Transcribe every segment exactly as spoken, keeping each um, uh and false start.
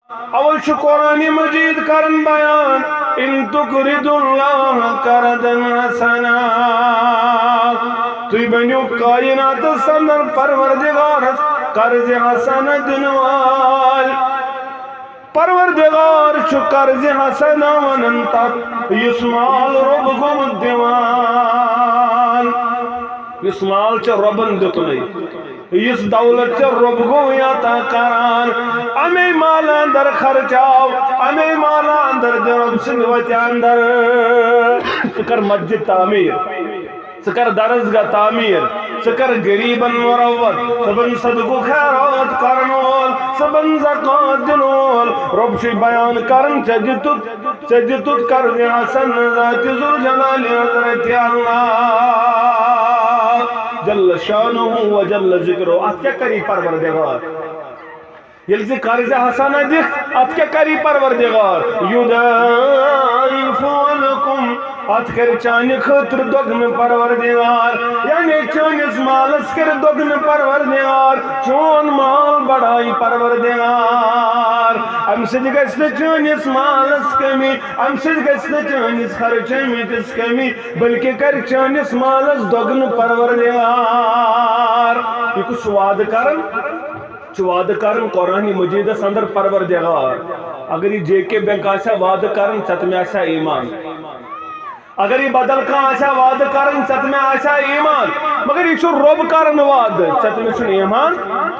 اوے چھُ قرآن مجید کران بیان، "ان تقرضوا الله قرضا حسنا"۔ تُہۍ بٔنِو کائناتس اندر پروردگارس قرض حسن دِنہٕ وٲلۍ۔ پروردگار چھُ قرض حسن ونان تتھ، یُس مال رۄب گوٚمُت دِوان۔ یُس مال ژےٚ رۄبن دیُتنُے، یُس دولت ژےٚ رۄب گوٚوُے عطا کران، امے مال اندر خرچاو، امے مال اندر دِ رۄب سٕنٛدِ وتہِ اندر۔ ژٕ کر مسجد تعمیٖر، ژٕ کر درسگاہ تعمیٖر، ژٕ کر غریبن مروت، ژٕ بن صدقہٕ خیرات کرن وول، ژٕ بن زکات دِنہٕ وول۔ رۄب چھُے بیان کران، ژےٚ دیُتُتھ، ژےٚ دیُتُتھ قرض حسن ذات ذوالجلال حضرت اللہ جل شانہ و جل ذکرہ۔ اتھ کیٛاہ کری پروردگار؟ ییٚلہِ ژٕ قرض حسنہ دِکھ، اتھ کیٛاہ کری پروردگار؟ یضاعف لکم، اتھ کرِ چانہِ خٲطرٕ دۄگنہٕ پروردگار، یعنی چٲنِس مالس کرِ دۄگنہٕ پروردگار، چون مال بڑھایہِ پروردگار۔ امہِ سۭتۍ گژھِ نہٕ چٲنِس مالس کمی، امہِ سۭتۍ گژھِ نہٕ چٲنِس خرچٲمٕتِس کمی، بلکہِ کرِ چٲنِس مالس دۄگنہٕ پروردگار۔ یہِ کُس چھُ وعدٕ کران؟ چھُ وعدٕ کران قرآن مجیدس اندر پروردگار۔ اگر یہِ جے کے بینک آسہِ ہا وعدٕ کران، ژےٚ تہٕ مےٚ آسہِ ہا ایمان۔ اگر یہِ بدل کانٛہہ آسہِ ہا وعدٕ کران، ژےٚ تہٕ مےٚ آسہِ ہا ایمان۔ مگر یہِ چھُ رۄب کران وعدٕ، ژےٚ تہٕ مےٚ چھُنہٕ ایمان۔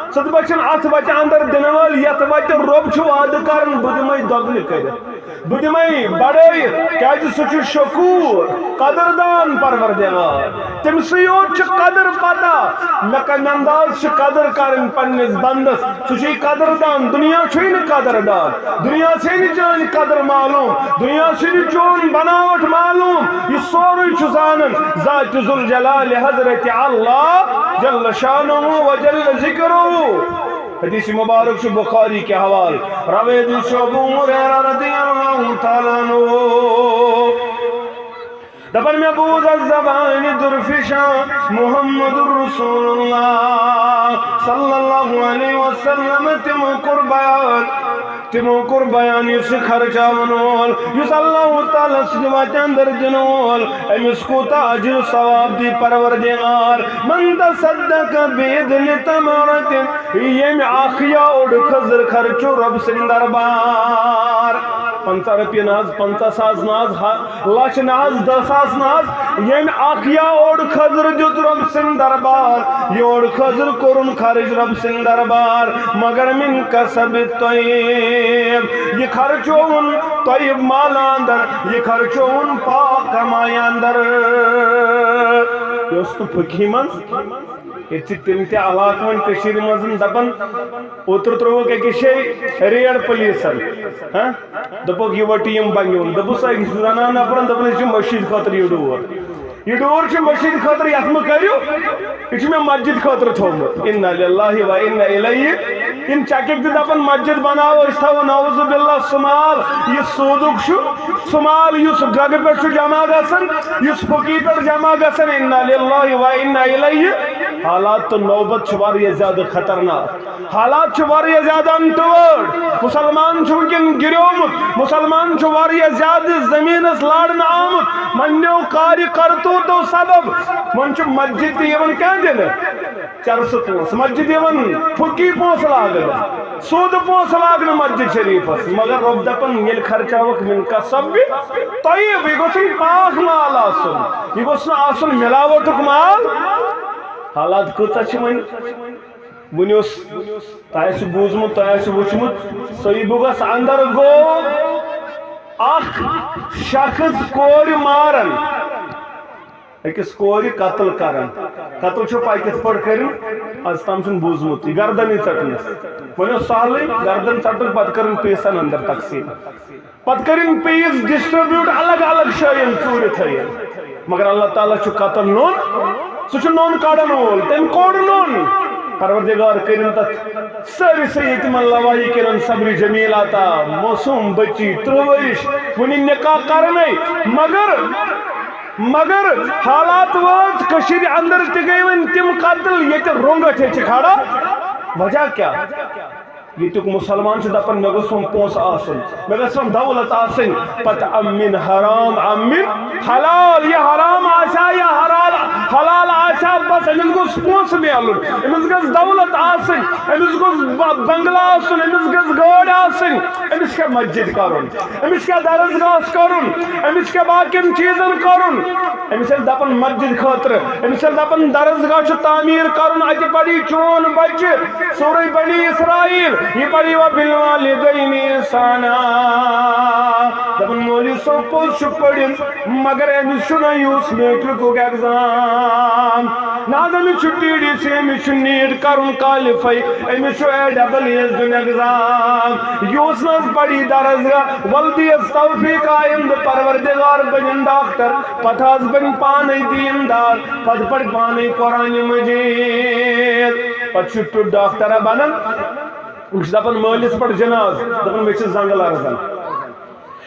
ژٕ تہٕ بہٕ چھِنہٕ اتھ وتہِ اندر دِنہٕ وٲلۍ، یتھ وتہِ رۄب چھُ وعدٕ کران، بہٕ دِمے دۄگنہٕ کٔرِتھ۔ بہٕ دِمے بڑٲیِتھ، کیازِ سُہ چھُ شکور، قدردان پروردگار۔ تٔمۍ سٕے یوت چھِ قدر پتہ۔ مےٚ کمہِ انداز چھِ قدر کرٕنۍ پننِس بندس؟ سُہ چھُے قدردان، دُنیا چھُے نہٕ قدردان۔ دُنیا چھے نہٕ چٲنۍ قدر معلوم، دُنیا چھُے نہٕ چون بناوٹ معلوم۔ یہِ سورُے چھُ زانان ذات ذوالجلال حضرت اللہ جل شانہ و جل ذکرہ۔ حدیث مبارک چھُ بخاری کے حوالہٕ، روایت چھُ ابو ہریرہ رضی اللہ تعالیٰ عنہ۔ دپان مےٚ بوٗز از زبانہِ درفشاں محمد رسول اللہ صلی اللہ علیہ وسلم، تِمو کوٚر بیان، تِمو کوٚر بیان، یُس یہِ خرچاون وول، یُس اللہ تعالیٰ سٕنٛدِ وتہِ اندر دِنہٕ وول، أمِس کوٗتاہ اجر ثواب دی پروردگار۔ من تصدق بإدنى تمرة، ییٚمۍ اکھ یا اوٚڑ کھٔزٕر خرچو رۄب سٕنٛدِ دربار۔ پنٛژاہ رۄپیہِ نہ حظ، پنٛژاہ ساس نہ حظ، ہا، لچھ نہ حظ، دہ ساس نہ حظ، ییٚمۍ اکھ یا اوٚڑ کھٔزٕر دیُت رۄب سٕنٛدِ دربار، یہِ اوٚڑ کھٔزٕر کوٚرُن خرٕچ رۄب سٕنٛدِ دربار، مگر من کسب طیب، یہِ خرچووُن طیب مال اندر، یہِ خرچووُن پاک کمایہِ اندر۔ یہِ اوس نہٕ فقی منٛز، ییٚتہِ چھِ تِم تہِ علاقہٕ وۄنۍ کٔشیٖرِ منٛز دَپان، اوترٕ ترٛووُکھ أکِس جایہِ ریڈ پُلیٖسَن، ہاں؟ دوٚپُکھ، "یہِ وَٹہِ یِم بَنیوٗن۔" دوٚپُس أکِس زَنان نفرَن، دوٚپُن، "أسۍ چھِ مٔشیٖد خٲطرٕ یہِ ڈور۔ یہِ ڈور چھُ مٔشیٖد خٲطرٕ، یَتھ مہٕ کٔرِو، یہِ چھُ مےٚ مسجد خٲطرٕ تھوٚومُت۔" اِنّا لِلّٰہِ و اِنّا اِلَیہِ۔ یِم چَکٕکۍ تہِ دَپان، "مسجد بَناوو، أسۍ تھاوو نعوذ باللہ سُہ مال، یُس سوٗدُک چھُ، سُہ مال یُس ڈرٛگہٕ پٮ۪ٹھ چھُ جمع گژھان، یُس فقی پٮ۪ٹھ جمع گژھان، اِنّا لِلّٰہِ و اِنّا اِلَیہِ۔" حالات تہٕ نوبت چھِ واریاہ زیادٕ خطرناک۔ حالات چھِ واریاہ زیادٕ انٹٲرڈ۔ مُسلمان چھُ وٕنکٮ۪ن گِریومُت۔ مُسلمان چھُ واریاہ زیادٕ زٔمیٖنَس لارنہٕ آمُت۔ پنٛنیو کارِ کرتوٗتو سبب وۄنۍ چھُ مسجد تہِ یِوان کیٛاہ دِنہٕ؟ چرسہٕ پونٛسہٕ۔ مسجد یِوان فقی پونٛسہٕ لاگنہٕ، سوٗدٕ پونٛسہٕ لاگنہٕ مسجد شریٖفَس۔ مگر رۄب دَپان، ییٚلہِ خرچاوَکھ من کسب طیب، یہِ گوٚژھ وۄنۍ پاک مال آسُن، یہِ گوٚژھ نہٕ آسُن مِلاوٹُک مال۔ حالات کۭژاہ چھِ وۄنۍ؟ وٕنہِ اوس، تۄہہِ آسہِ بوٗزمُت، تۄہہِ آسہِ وٕچھمُت، سیبُگس اندر گوٚو اکھ شخص کورِ مارن، أکِس کورِ قتل کرن۔ قتل چھو پاے کِتھ پٲٹھۍ کٔرِن؟ از تام چھُنہٕ بوٗزمُت یہِ، گردنٕے ژٹنس۔ وۄنۍ اوس سہلٕے، گردن ژٹُن، پتہٕ کٔرٕن پیٖسن اندر تقسیٖم۔ پتہٕ کٔرِن پیٖس ڈسٹریبیوٹ الگ الگ جاین ژوٗرِ تھٲیِتھ۔ مگر اللہ تعالیٰ چھُ قتل نوٚن، سُہ چھُ نوٚن کڑن وول، تٔمۍ کوٚڑ نوٚن۔ پروردگار کٔرِن تتھ سٲرسٕے یتیمن لوایقینن صبر جمیل عطا، معصوم بچی، ترٕہ ؤرِش، وُنہِ نکاح کرنے، مگر، مگر حالات وٲژ کٔشیٖرِ اندر تہِ گٔے وۄنۍ تِم قتل ییٚتہِ رۄنٛگہ چھِ کھڑا۔ وجہ کیٛاہ؟ ییٚتیُک مُسلمان چھُ دَپان، مےٚ گوٚژھ یِم پونٛسہٕ آسُن، مےٚ گٔژھ یِم دولت آسٕنۍ، پَتہٕ اَمِن حرام، اَمِن حلال۔ یہِ حرام آسیا یا حلال، حلال آسیا، بس أمِس گوٚژھ پونٛسہٕ میلُن، أمِس گٔژھ دولت آسٕنۍ، أمِس گوٚژھ ب-، بنگلہٕ آسُن، أمِس گٔژھ گٲڑۍ آسٕنۍ۔ أمِس کیٛاہ مسجد کَرُن؟ أمِس کیٛاہ درسگاہَس کَرُن؟ أمِس کیٛاہ باقین چیٖزن کَرُن؟ أمِس ییٚلہِ دَپان مسجد خٲطرٕ، أمِس ییٚلہِ دَپان درسگاہ چھُ تعمیٖر کَرُن، اَتہِ پَری چون بَچہِ سورُے بنی اسرائیل، یہِ پَری وَبِالْوَالِدَيْنِ إِحْسَانًا۔ دَپان مولوی صٲب پوٚز چھُ پٔرِتھ، مگر أمِس چھُنہٕ یوٗس میٹرکُک ایگزام۔ نہ حظ، أمِس چھُ ٹی ڈی سی، أمِس چھُ نیٖٹ کَرُن کالِفاے، أمِس چھُ اے ڈبل ایس دیُن ایگزام۔ یوٗس نہ حظ پَری درسگاہ، وَلہٕ دِیَس توفیٖق آیِندٕ پروردگار بَنِن ڈاکٹر، پَتہٕ حظ بَنہِ پانَے دیٖندار، پَتہٕ پَرِ پانَے قرآنِ مجیٖد۔ پَتہٕ چھُ ٹیُتھ ڈاکٹرا بَنان، یہِ چھُ دَپان مٲلِس پٮ۪ٹھ جناز، دَپان مےٚ چھِ زنٛگہٕ لرزان۔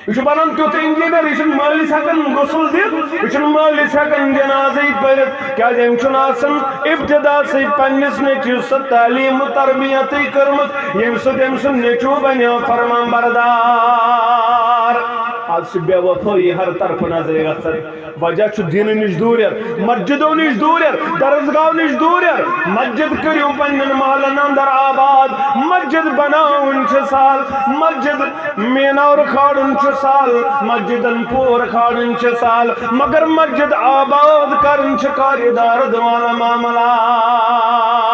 یہِ چھُ بنان تیُتھ انجینئر، یہِ چھُنہٕ مٲلِس ہٮ۪کان غسل دِتھ، یہِ چھُنہٕ مٲلِس ہٮ۪کان جنازٕے پٔرِتھ، کیازِ أمۍ چھُنہٕ آسان ابتدا سٕے پننِس نیٚچوِس سۄ تعلیٖم و تربیتٕے کٔرمٕژ، ییٚمہِ سۭتۍ أمۍ سُنٛد نیٚچوٗ بنیو فرمان بردار۔ آز چھِ بے وفٲیی ہر طرفہٕ نظرِ گژھان۔ وجہ چھُ دینہٕ نِش دوٗریر، مسجدو نِش دوٗریر، درسگاہو نِش دوٗریر۔ مسجد کٔرِو پننٮ۪ن محلن اندر آباد، مسجد بناوٕنۍ چھِ سہل، مسجد مینار کھالُن چھُ سہل، مسجدن پور کھالٕنۍ چھِ سہل، مگر مسجد آباد کرٕنۍ چھِ کار ادارٕ والا معاملہ۔